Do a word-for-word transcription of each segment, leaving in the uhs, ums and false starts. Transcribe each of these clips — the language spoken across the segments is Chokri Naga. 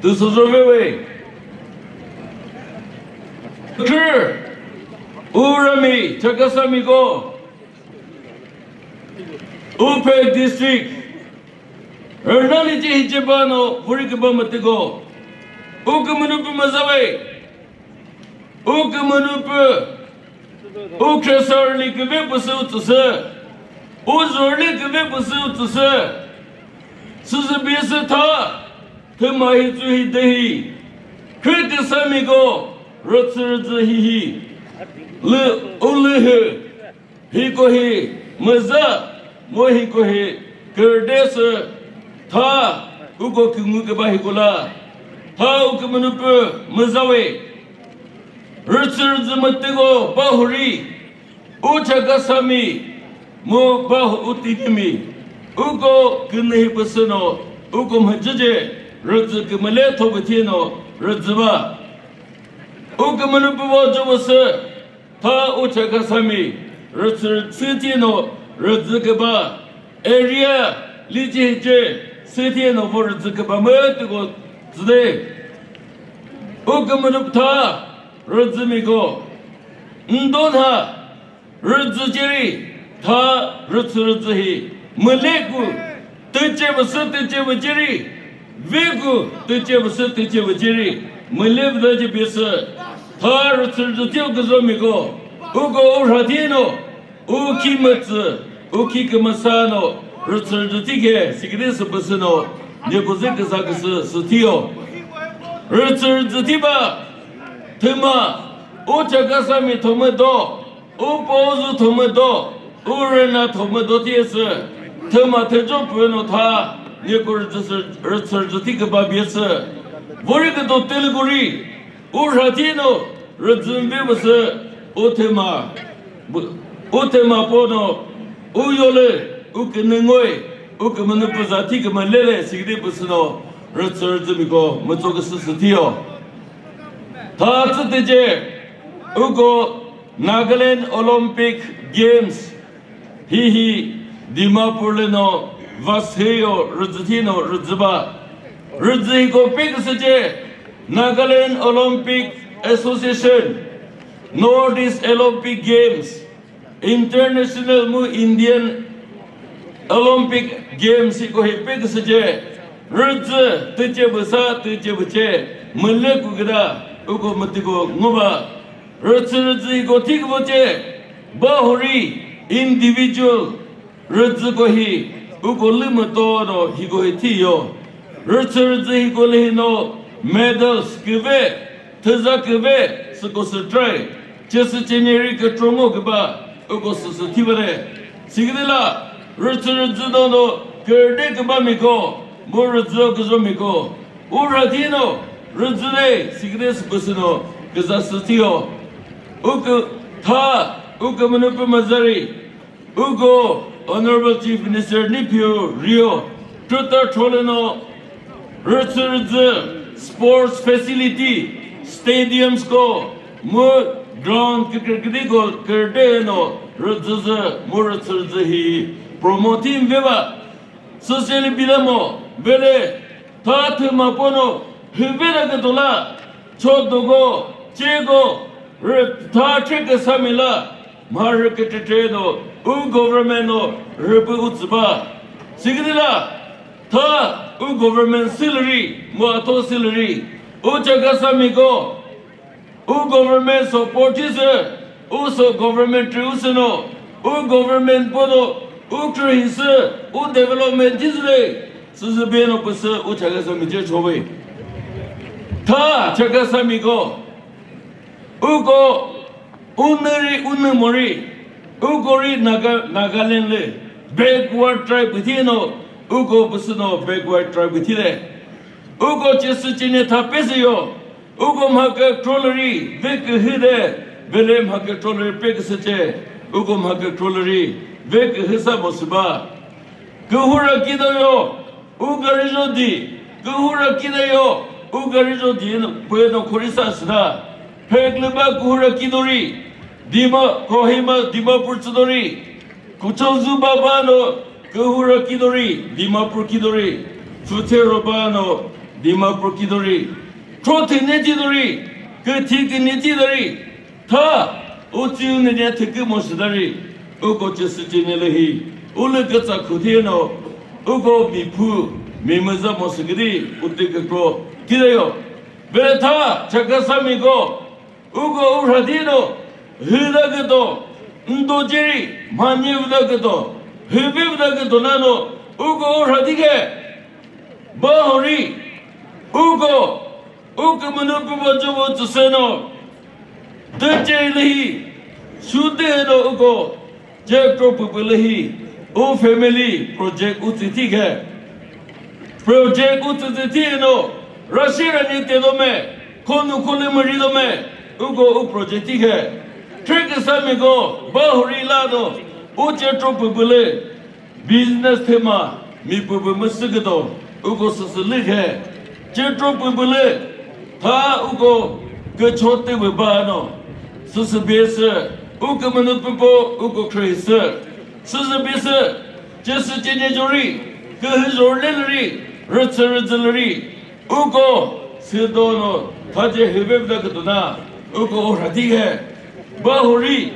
Süsüzüvewe. Kür. Urami, Chakhesami ko. Uphe District. Rnali che hiche ba no, vori ke ba mate ko. Ukümünu pü müzave. Ukümünu pü, ukhresarli küve püsü utsüsü, uzurli küve püsü utsüsü, süzü biyesü tha, thüma hi tsü hi dehi, Khriküsami ko, rütsü rütsü hihi, lü, ulühü. Hiko hi müza, mo hiko hi kürdesü tha, uko küngu küba hiko la, tha ukümünu pü müzawe. Rütsü rütsü mütüko bahuri, u Chakhesami, mu bahu u Titimi, uko künü hi püsüno, uko mhüjüje, rütsü kümüle thopüthino, rütsü ba. Ukümünu pü vo jüvüsü, tha u Chakhesami, rütsü rütsü thino, rütsü küba, area, lichi hiche, sü thino vo rütsü küba mütüko tsüde. Ukümünu pü tha, rütsümiko, ndonha, rütsü cheri, tha rütsü rütsü hi, müleku, tüche müsü tüche mücheri, veku, tüche müsü tüche mücheri, müle vüdache biyesü, tha rütsü rütsü thiyo küzomiko, uko u rhathino, u khi mütsü, u khi kümüsano, rütsü rütsü thike, sikidi süpüsüno, nyekuzi küsa küsü, sü thiyo. Rütsü rütsü thiba, thüma, u Chakhesami thomüdo, u Pozu thomüdo, u Rüna thomüdo thiyesü, thüma thejo püno tha, nyeku rütsü, rütsü rütsü thi küba biyesü. Vori küdo Telugu ri, u rhathino, rütsü mbi müsü, u thüma, bu, u thüma pono, u yolü, u künü ngoi, u kümünu püza thi kümülele, sikidi püsüno, rütsü rütsümiko, mütso küsü sü thiyo. Tha tsü tüche, uko Nagaland Olympic Games hihi Dimapur lüno vasüyo rütsü thino rütsü ba. Rütsü hiko peküsüche Nagaland Olympic Association, North East Olympic Games, International mu Indian Olympic Games hiko hi peküsüche, rütsü tüche büsa tüche büche, müle küküda, uko mütüko nguba, rütsü rütsü hiko thik boche, bahuri individual, rütsü ko hi, uko lü müto no hiko hi thiyo, rütsü rütsü hiko lü hino, medals küve, thüza küve, süko sü try. Chesü cheneri kükro ngo küba, uko süsü thibare. Sikidi la, rütsü rütsü dono, kürde kübamiko, mu rütsü küzomiko. U rhathino, rütsü de, sikidi süpüsüno, küza sü thiyo. Uko tha, ukümünu pü müzari. Uko Honorable Chief Minister Neiphiu Rio, tuta tholeno, rütsü rütsü, sports facility, stadiums ko, mu ground kükre kükre ko kürde no, rütsü zü, mu rütsü rütsü hi, promoting veva, socially bilamo, vele, tha thüma pono, hüvera kütola, chodogo, chego, rü-, tha cheküsamila, mha rükütütüno, u government no rüpü utsüba. Sikidila, tha u government salary, mu atho salary, u Chakhesami ko, u government support thizü, u so government trü usüno, u government pono, u trü hisü, u development thizü le, süsü beno püsü u Chakhesami che chobe. Tha Chakhesami ko, uko, unüri, unü mori, uko ri Naga-, Nagaland le, backward tribe thino, uko püsüno backward tribe thile. Uko chesü chine tha pesü yo, uko mha kükro lüri, ve kühü de, vele mha kükro lüri pe küsüche, uko mha kükro lüri, ve kühü sa mo süba. Kühura kido yo, u gari jo di, kühura kido yo, u gari jo di, pue no khori sa süda. Pheklü ba kühura kido ri, Dima, Kohima, Dimapur tsüdo ri, Kuchonzu ba ba no, kühura kido ri, Dimapur kido ri, Pfüthero ba no, Dimapur kidori, throthi ne tidori, küthi küni tidori, tha, uchi unene thükü mo sidari, uko chesüchene lehi, ulü kütsa khuthi no, uko miphu, mimüza mo sigiri, uti kükro, kidayo. Bere tha, Chakhesami ko, uko urhadi no, hüda küto, ndo jeri, manye vüda küto, hübe vüda küto nano, uko urhadi ke, bahori, uko, uko münü püba jobo tsüseno, tüche lehi, shute no uko, Chetro püpü lehi, u family project u tsü thi khe. Project u tsü tsü thi no, rashi rani te do me, khonu khole mari do me, uko u project thi khe. Threkesami ko, bahori la do, u chetro püpü le, business thüma, mi püpü müsü küdo, uko süsü lü khe. Chetro püpü le, tha uko kücho te pü ba no, süsü bese, uko münü püpo, uko khrüsü. Süsü bese, chesü chenye jori, kühü jor le lüri, rütsü rütsü lüri, uko südo no, tha je hübe bda kütuna, uko urhadi khe, bahori,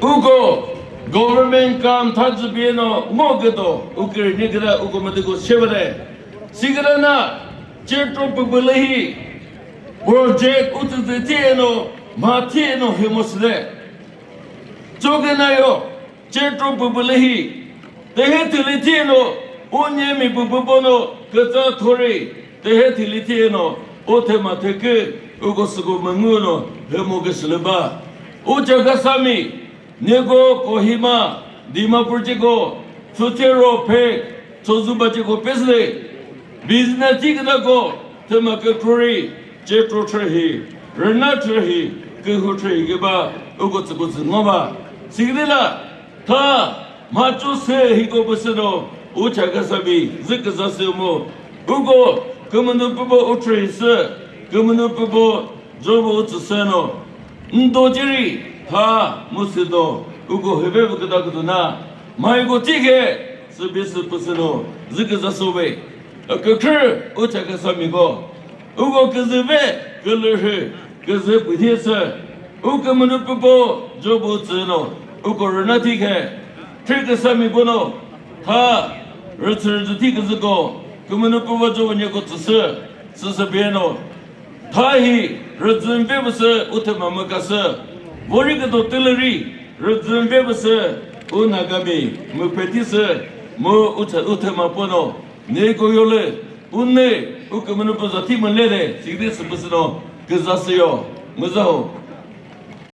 uko government kam thazü bie no ngo küdo, ukiri ni küda uko mütüko shevale. Siküda na, chetro püpü lehi, project u tsü tsü thi no, ma thi no hümo süde. Choke na yo, chetro püpü lehi, tehe thili thi no, u nye mi püpü bono, kütsa thori, tehe thili thi no, u thüma thükü, uko süko müngu no, hümo küsülü ba. U Chakhesami, neko Kohima, Dimapur chiko, Pfutsero, Phek, Chozuba chiko pesle, business thi küda ko, thüma kükro ri, chetro thre hi, rüna thre hi, kühu thre hi küba, uko tsüko tsü ngo ba. Siküdi la, tha, mhacho se hiko püsü no, u Chakhesami, zü küza se mo. Uko, kümünu pübo u thre hi sü, kümünu pübo jobo u tsü se no. Ndo jeri, tha, mu sü do, uko hübe vü küda kütuna. Mai ko thi khe, sübi sü püsü no, zü küza so ve. Kükre, u Chakhesami ko. Uko küzü ve, külürhü, küzü püthi sü. U kümünu püpo, jobo tsü no, uko rüna thi khe. Threkesami bono, tha, rütsü rütsü thi küzü ko, kümünu püpo jobo nye ko tsü sü, süsü bie no. Tha hi, rüzün ve püsü u thüma mükasü. Vori küdo tülüri, rüzün ve püsü u Nagami müphe thisü, mu u thü-, u thüma pono. Neko yolü, u ne, u kümünu püza thi mülele, siküdi sü püsü no, küza sü yo, müza ho.